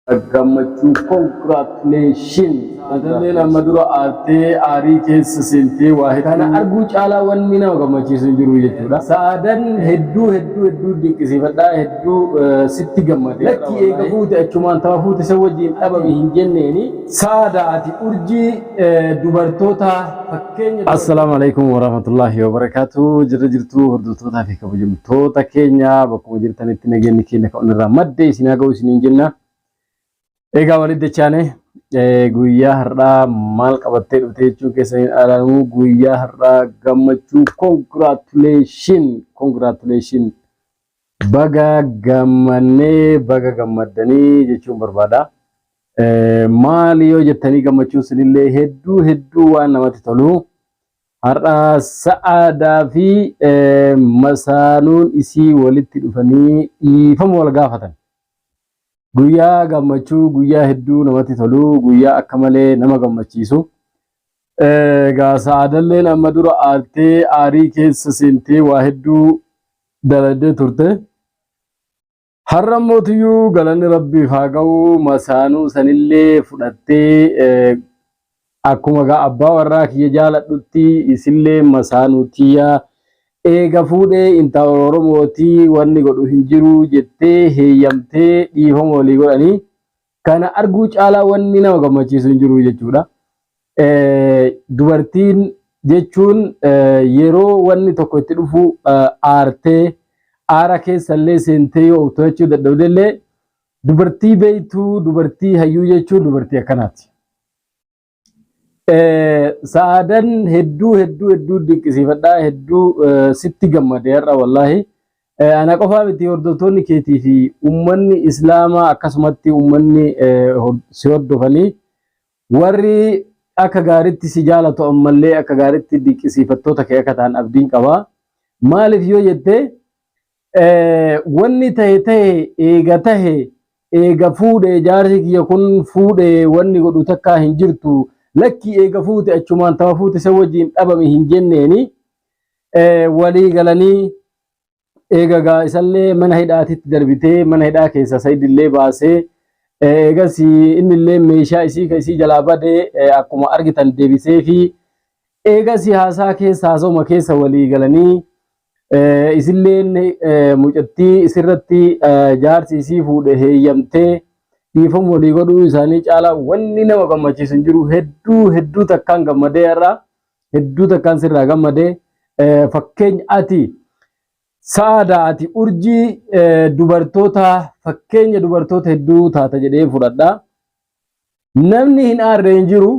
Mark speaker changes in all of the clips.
Speaker 1: Gammachuu congratulations. Adalleen amma dura aartee aarii keessa seentee waa hedduu kana arguu caalaa wanni nama gammachiisu hin jiru jechuudha. Sa'aadan hedduu hedduu hedduu dinqisiifadhaa hedduu sitti gammade. Lakki eega fuute achumaan tama fuute isa wajjin dhabame hin jenneeni. Sa'aada ati urjii dubartoota fakkeenya. Assalaamu alaikum warahmatullahi wabarakatuh. Jirra jirtuu hordoftootaa fi kabajamtoota keenya bakkuma jirtanitti nageenyi keenya kan irraa madde isin haa ga'u isiniin jenna. Egaa walitti dachaane guyyaa har'aa maal qabattee dhufte jechuun keessan hin alaalamu. Guyyaa har'aa gammachuu congratulation congratulation baga gammannee baga gammaddanii jechuun barbaada. Maali yoo jettanii gammachuun sunillee hedduu hedduu waan namatti tolu. Har'a sa'aadaa fi masaanuun isii walitti dhufanii dhiifama wal gaafatan. Guyyaa gammachuu, guyyaa hedduu namatti tolu, guyyaa akka malee nama gammachiisu. Egaa sa'aadalleen amma dura aartee aarii keessa seentee waa hedduu daladdee turte. Har'a mootiyyuu galanni rabbiif haa ga'u masaanuu sanillee fudhattee Akkuma gaa abbaa warraa kiyya jaaladhutti isillee masaanuu tiyya eega fuudhee intala Oromootii wanni godhu hin jiru jettee heeyyamtee dhiifama walii godhanii kana arguu caalaa wanni nama gammachiisu hin jiru jechuudha. Dubartiin jechuun yeroo wanni tokko itti dhufu aartee aara keessallee seentee yoo of to'achuu dadhabdellee dubartii beektuu dubartii hayyuu jechuun dubartii akkanaati. Sa'aadan hedduu hedduu hedduu dinqisiifadhaa hedduu sitti gammade har'a wallaahi. Ana qofaa miti hordoftoonni keetii fi uummanni islaamaa akkasumatti uummanni si hordofanii warri akka gaariitti si jaalatu ammallee akka gaariitti dinqisiifattoota kee akka ta'an abdiin qaba. Maaliif yoo jette Wanni tahe tahe eega tahe eega fuudhe jaarsi kiyya kun fuudhe wanni godhu takkaa hin jirtu lakki eega fuute achumaan tama fuute isa wajjiin dhabame hin jenneeni walii galanii eega gaa isallee mana hidhaatitti darbitee mana hidhaa keessa sayidillee baasee eegas innillee meeshaa isii ka isii jalaa bade akkuma argitan deebisee fi eegas haasaa keessa haasawuma keessa walii galanii Isilleen mucattii isirratti jaarsi isii fuudhe heeyyamtee dhiifama walii godhuu isaanii caalaa wanni nama gammachiisu hin jiru. Hedduu hedduu takkaan gammadee har'a hedduu takkaan sirraa gammadee fakkeenya ati sa'aada ati urjii dubartoota fakkeenya dubartoota hedduu taata jedhee fudhadha. Namni hin aarre hin jiru.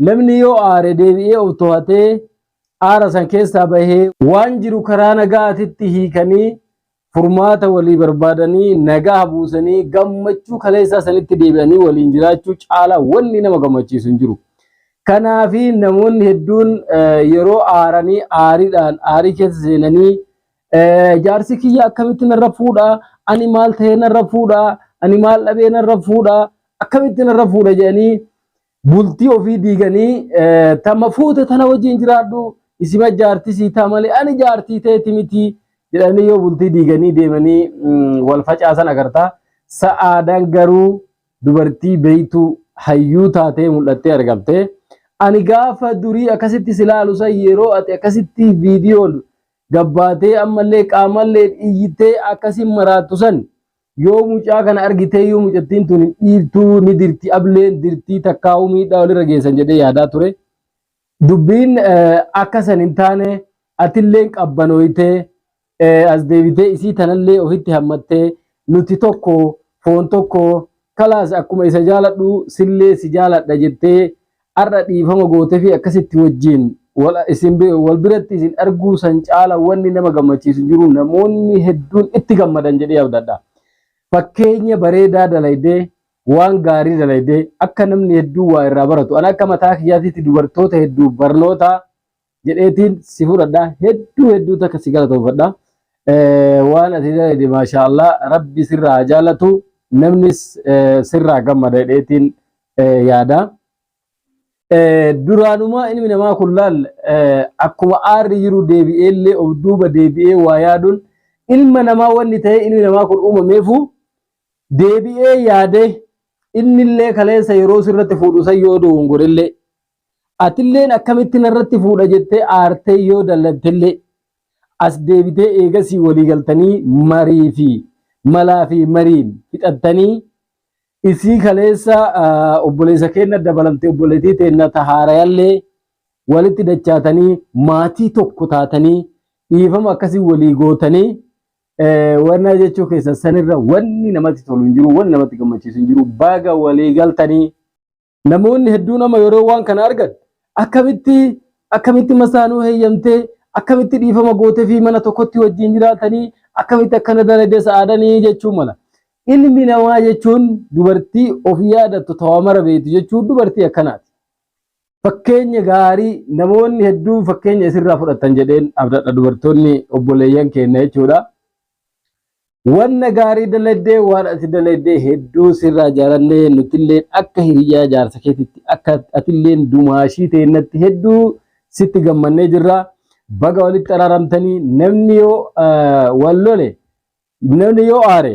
Speaker 1: Namni yoo aare deebi'ee of to'atee aara san keessaa bahee waan jiru karaa nagaatitti hiikanii furmaata walii barbaadanii nagaa buusanii gammachuu kaleessaa sanitti deebi'anii waliin jiraachuu caalaa wanni nama gammachiisu hin jiru. Kanaafi namoonni hedduun yeroo aaranii aariidhaan aarii keessa seenanii jaarsi kiyya akkamitti narra fuudha ani maal ta'ee narra fuudha ani maal dhabee narra fuudha akkamitti narra fuudha jedhanii bultii ofii diiganii tama fuute tana wajjin jiraadhu isima jaartii sii ta'a malee ani jaartii teeti miti jedhanii yoo bultii diiganii deemanii wal facaasan agarta. Sa'aadaan garuu dubartii beeytuu hayyuu taatee mul'attee argamte. Ani gaafa durii akkasitti si laalu san yeroo ati akkasitti viidiyoon gabbaatee ammallee qaamallee iyyitee akkasiin maraattu san yoo mucaa kana argitee yoo mucattiin tun hin dhiiftuu ni dirti ableen dirtii takkaa'uu miidhaa walirra geessan jedhee yaadaa ture. Dubbiin akka san hin taane atilleen qabbanooytee as deebitee isii tanallee ofitti hammattee nuti tokko foon tokko kalaas akkuma isa jaaladhu sillee si jaaladha jettee har'a dhiifama gootefi akkasitti wajjin wal isin wal biratti isin arguu san caala wanni nama gammachiisu hin jiru namoonni hedduun itti gammadan jedhee abdadha. Fakkeenya bareedaa dalaydee waan gaarii dalaydee akka namni hedduu waa irraa baratu ana akka mataa kiyyaatitti dubartoota hedduu barnoota jedheetiin si fudhadha hedduu hedduu takka si galatoonfadha. Waan ati dalayde maashaa Allah rabbi sirraa haa jaalatu namnis sirraa gammada jedheetiin yaada. Duraanumaa ilmi namaa kun laal akkuma aarri jiru deebi'eellee of duuba deebi'ee waa yaaduun ilma namaa wanni ta'e ilmi namaa kun uumameefu deebi'ee yaadee Innillee kaleessa yeroo sirratti fuudhu san yoo dogongorellee atilleen akkamitti narratti fuudha jettee aartee yoo dallantellee as deebitee eegasii walii galtanii marii fi malaa fi mariin fixattanii isii kaleessa obboleessa keenna dabalamte obboleettii teenna ta haarayallee walitti dachaatanii maatii tokko taatanii dhiifama akkasii walii gootanii wannaa jechuu keessan sanirra wanni namatti tolu hin jiru, wanni namatti gammachiisu hin jiru. Baga walii galtanii. Namoonni hedduun amma yeroo waan kana argan akkamitti akkamitti masaanuu heeyyamtee akkamitti dhiifama gootee fi mana tokkotti wajjin jiraatanii akkamitti akkana dalagde sa'aadanii jechuu mala. Ilmi namaa jechuun dubartii of yaadattu tawaa mara beektu jechuun dubartii akkanaati. Fakkeenya gaarii namoonni hedduun fakkeenya isirraa fudhatan jedheen abdadha dubartoonni obboleeyyan keenya jechuudha. Wanna gaarii daladdee waan ati daladdee hedduu sirraa jaalannee nutillee akka hiriyyaa jaarsa keetitti akka atilleen dumaashii teennatti hedduu sitti gammannee jirra. Baga walitti araaramtanii namni yoo wal lole namni yoo aare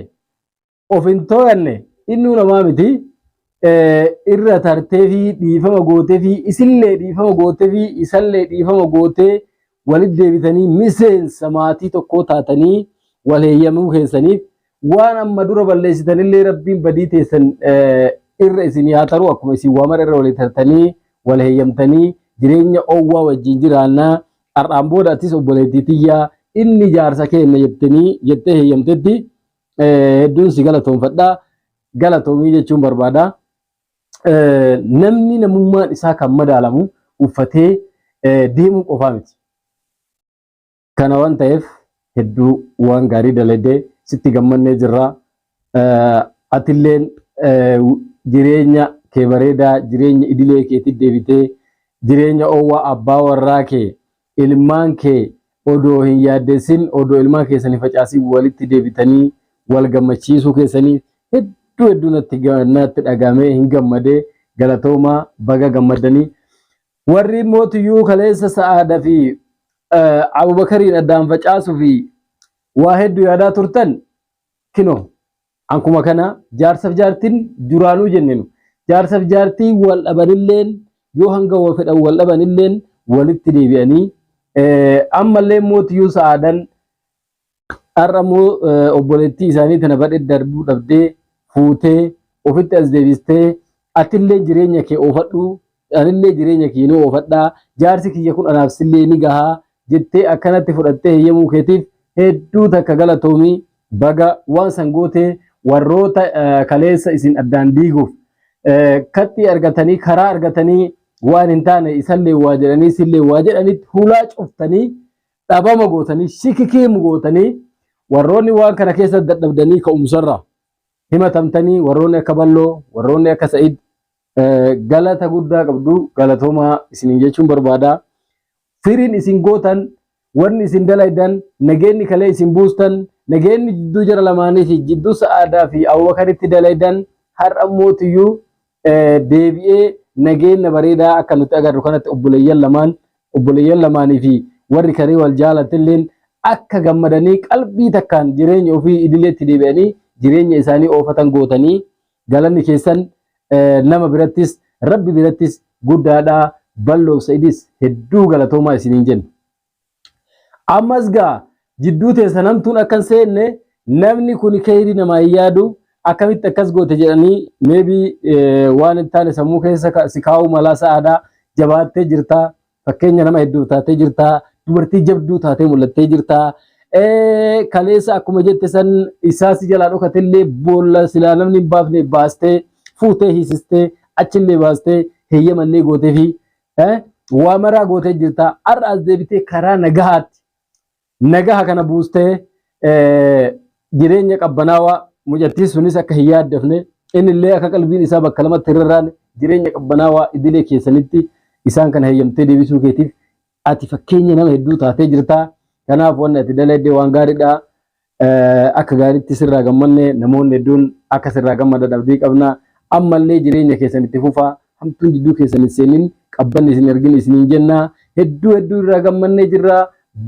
Speaker 1: of hin too'anne innuu namaa miti. Irra tartee fi dhiifama gootee fi isillee dhiifama gootee fi isallee dhiifama gootee walitti deebitanii miseensa maatii tokkoo taatanii wal heeyyamuu keessaniif waan amma dura balleessitanillee rabbiin badii teessan irra isin haa taru akkuma isin waa mara irra walii tartanii wal heeyyamtanii jireenya oowwaa wajjin jiraannaa har'aan booda atis obboleettii tiyyaa inni jaarsa keenya jettanii jettee heeyyamtetti hedduun si galatoomfadha. Galatoomii jechuun barbaada. Namni namummaan isaa kan madaalamu uffatee deemuu qofaa miti. Kana waan ta'eef hedduu waan gaarii dalagdee sitti gammannee jirra. Atilleen jireenya kee bareedaa jireenya idilee keetti deebitee jireenya oowwaa abbaa warraa kee ilmaan kee odoo hin yaaddessin odoo ilmaan keessan hin facaasin walitti deebitanii wal gammachiisuu keessanii hedduu hedduu natti natti dhagahamee hin gammadee galatoomaa baga gammaddanii. Warri mootiyyuu kaleessa Sa'aada fi Abubakariin addaan facaasuu fi waa hedduu yaadaa turtan kinoo ankuma kana jaarsaf jaartiin duraanuu jennenu jaarsaf jaartii wal dhabanilleen yoo hanga wal fedhan wal dhabanilleen walitti deebi'anii ammallee mootiyyuu Sa'aadan har'a immoo obboleettii isaanii tana badhe darbuu dhabdee fuutee ofitti as deebistee atillee jireenya kee oofadhu anillee jireenya kiyya ni oofadhaa jaarsi kiyya kun anaaf sillee ni gahaa jettee akkanatti fudhattee heeyyamuu keetiif hedduu takka galatoomii baga waan san gootee warroota kaleessa isin addaan diiguuf kaxxii argatanii karaa argatanii waan hin taane isallee waa jedhanii sillee waa jedhanitti hulaa cuftanii dhabama gootanii shikikiim gootanii warroonni waan kana keessa dadhabdanii ka'umsarraa himatamtanii warroonni akka Balloo warroonni akka Sa'id galata guddaa qabdu galatoomaa isiniin jechuun barbaada. Firiin isin gootan wanni isin dalaydan nageenni kalee isin buustan nageenni jidduu jara lamaanii fi jidduu Sa'aadaa fi Abubakaritti dalaydan har'a mootiyyuu deebi'ee nageenya bareedaa akka nuti agarru kanatti obboleeyyan lamaan obboleeyyan lamaanii fi warri karee wal jaalatilleen akka gammadanii qalbii takkaan jireenya ofii idileetti deebi'anii jireenya isaanii oofatan gootanii galanni keessan nama birattis rabbi birattis guddaadha. Balloo Sa'idis hedduu galatoomaa isiniin jenna. Ammas gaa jidduu teessan hamtuun akka hin seenne namni kun keeyrii namaa hin yaadu akkamitti akkas goote jedhanii maybe waan hin taane sammuu keessa si kaa'uu malaa sa'aadhaa jabaattee jirtaa fakkeenya nama hedduu taatee jirtaa dubartii jabduu taatee mul'attee jirtaa kaleessa akkuma jette san isaa si jalaa dhokatellee boolla silaa namni hin baafne baastee fuutee hiisistee achillee baastee heeyyamallee gootee fi waa maraa gootee jirta. Har'a as deebitee karaa nagahaatti nagaha kana buustee jireenya qabbanaawaa mucattii sunis akka hin yaaddafne innillee akka qalbiin isaa bakka lamatti hin rarraane jireenya qabbanaawaa idilee keessanitti isaan kana heeyyamtee deebisuu keetiif ati fakkeenya nama hedduu taatee jirta. Kanaaf wanni ati dalagde waan gaariidha. Akka gaariitti sirraa gammanne namoonni hedduun akka sirraa gammadan abdii qabna. Ammallee jireenya keessan itti fufaa. Hamtuun jidduu keessan hin seenin qabbanni isin argin isiniin jenna. Hedduu hedduu irraa gammannee jirra.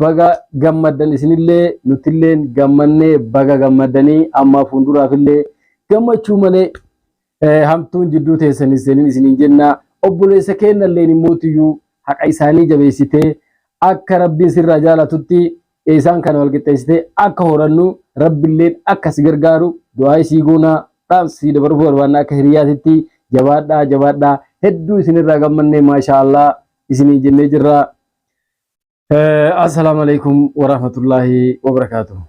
Speaker 1: Baga gammaddan isinillee nutillee gammannee baga gammaddanii amma fuulduraafillee gammachuu malee Hamtuun jidduu teessan hin seenin isiniin jenna. Obboleessa keennalleen immootiyyuu haqa isaanii jabeessitee akka Rabbiin sirraa jaalatutti isaan kana wal qixxeessitee akka horannu Rabbilleen akka si gargaaru du'aa isii goonaa dhaamsa sii dabarfuu barbaanna akka hiriyaatitti jabaadhaa jabaadhaa hedduu isinirraa gammannee maashaa Allah isiniin jennee jirra. Assalaamu alaikum warahmatullaahi wabarakaatuh.